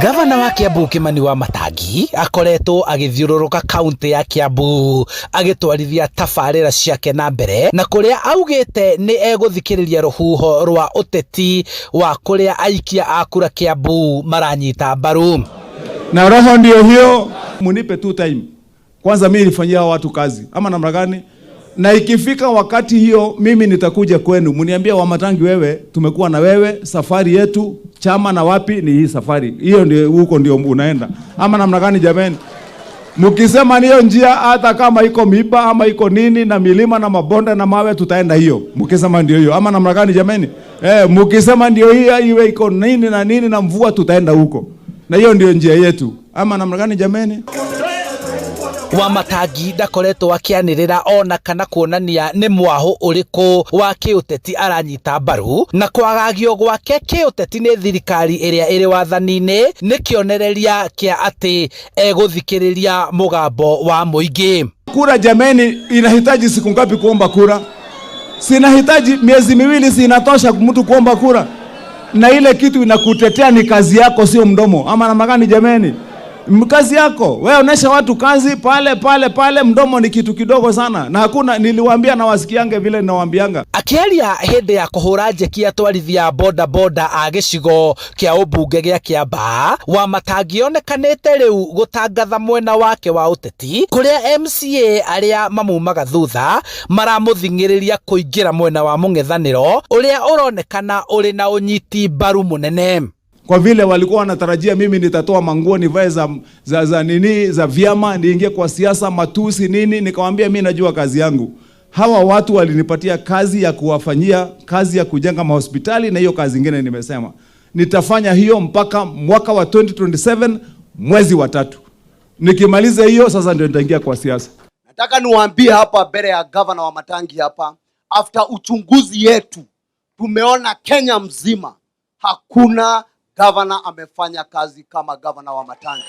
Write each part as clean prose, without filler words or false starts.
Gavana wa Kiambu Kimani Wamatangi akoretwo agĩthiũrũrũka kaunti ya Kiambu agĩtwarithia tabarĩra ciake na mbere na kũrĩa augĩte nĩ egũthikĩrĩria rũhuho rwa ũteti wa kũrĩa aikia a kura Kiambu maranyita mbaru. Na roho ndio hiyo, munipe tu time kwanza, mimi nilifanyia watu kazi ama namna gani? Na ikifika wakati hiyo, mimi nitakuja kwenu, mniambia Wamatangi, wewe tumekuwa na wewe safari yetu chama na wapi ni hii safari hiyo, ndio huko ndio unaenda ama namna gani? Jameni, mkisema niyo njia, hata kama iko miba ama iko nini na milima na mabonde na mawe, tutaenda hiyo. Mkisema ndio hiyo ama namna gani jameni? Eh, mkisema ndio hiyo iwe iko nini na nini na mvua, tutaenda huko, na hiyo ndio njia yetu ama namna gani jameni? Wamatangi ndakoretwo akĩanĩrĩra ona kana kuonania nĩ mwahũ ũrĩkũ wa kĩũteti aranyita mbaru, na kwagagio gwake kĩũteti nĩ thirikari ĩrĩa ĩrĩ wathani-inĩ nĩ kĩonereria kĩa atĩ egũthikĩrĩria mũgambo wa mũingĩ. Kura jameni, inahitaji siku ngapi kuomba kura? Sinahitaji miezi miwili, si inatosha mtu kuomba kura? Na ile kitu inakutetea ni kazi yako, sio mdomo. Ama namna gani jameni? Kazi yako wewe, onesha watu kazi pale pale pale. Mdomo ni kitu kidogo sana, na hakuna niliwaambia na wasikiange vile ninawaambianga. Akĩaria hĩndĩ ya kũhũra njeki atwarithia boda boda a gĩcigo kĩa ũmbunge gĩa Kĩambaa, Wamatangi onekanĩte rĩu gũtangatha mwena wake wa ũteti kũrĩa MCA arĩa mamumaga thutha maramũthing'ĩrĩria kũingĩra mwena wa mũng'ethanĩro ũrĩa ũronekana ũrĩ na ũnyiti mbaru mũnene. Kwa vile walikuwa wanatarajia mimi nitatoa manguo nivae za nini za vyama niingie kwa siasa matusi nini, nikamwambia mimi najua kazi yangu. Hawa watu walinipatia kazi ya kuwafanyia kazi ya kujenga mahospitali na hiyo kazi ingine nimesema nitafanya hiyo mpaka mwaka wa 2027 mwezi wa tatu. Nikimaliza hiyo sasa ndio nitaingia kwa siasa. Nataka niwaambie hapa mbele ya gavana Wamatangi hapa, after uchunguzi yetu tumeona Kenya mzima hakuna gavana amefanya kazi kama gavana Wamatangi,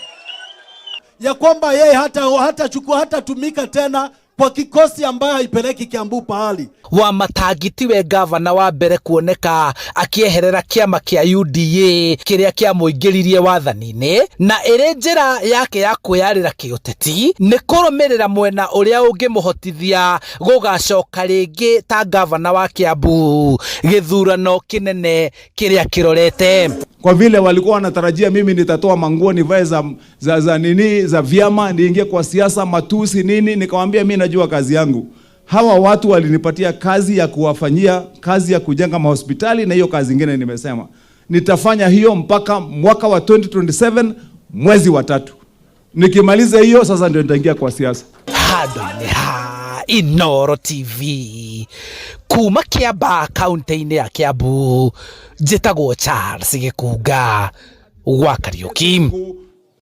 ya kwamba yeye hata hatachukua hatatumika tena kwa kikosi ambayo haipeleki Kiambu pahali. Wamatangi tiwe gavana wa mbere kuoneka akieherera kĩama kĩa UDA kĩrĩa kĩamũingĩririe wathani-inĩ, na ĩrĩ njĩra yake ya kwĩyarĩra kĩũteti nĩ kũrũmĩrĩra mwena ũrĩa ũngĩmũhotithia gũgacoka rĩngĩ ta gavana wa Kiambu gĩthurano kĩnene kĩrĩa kĩrorete. Kwa vile walikuwa wanatarajia mimi nitatoa manguo nivae za nini za vyama niingie kwa siasa matusi nini, nikamwambia mimi najua kazi yangu. Hawa watu walinipatia kazi ya kuwafanyia kazi ya kujenga mahospitali na hiyo kazi ingine nimesema nitafanya hiyo mpaka mwaka wa 2027 mwezi wa tatu. Nikimaliza hiyo sasa ndio nitaingia kwa siasa. Handũ-inĩ ha Inooro TV kuma Kĩambaa kaunti-inĩ ya Kiambu, njĩtagwo Charles Gĩkunga wa Kariũki.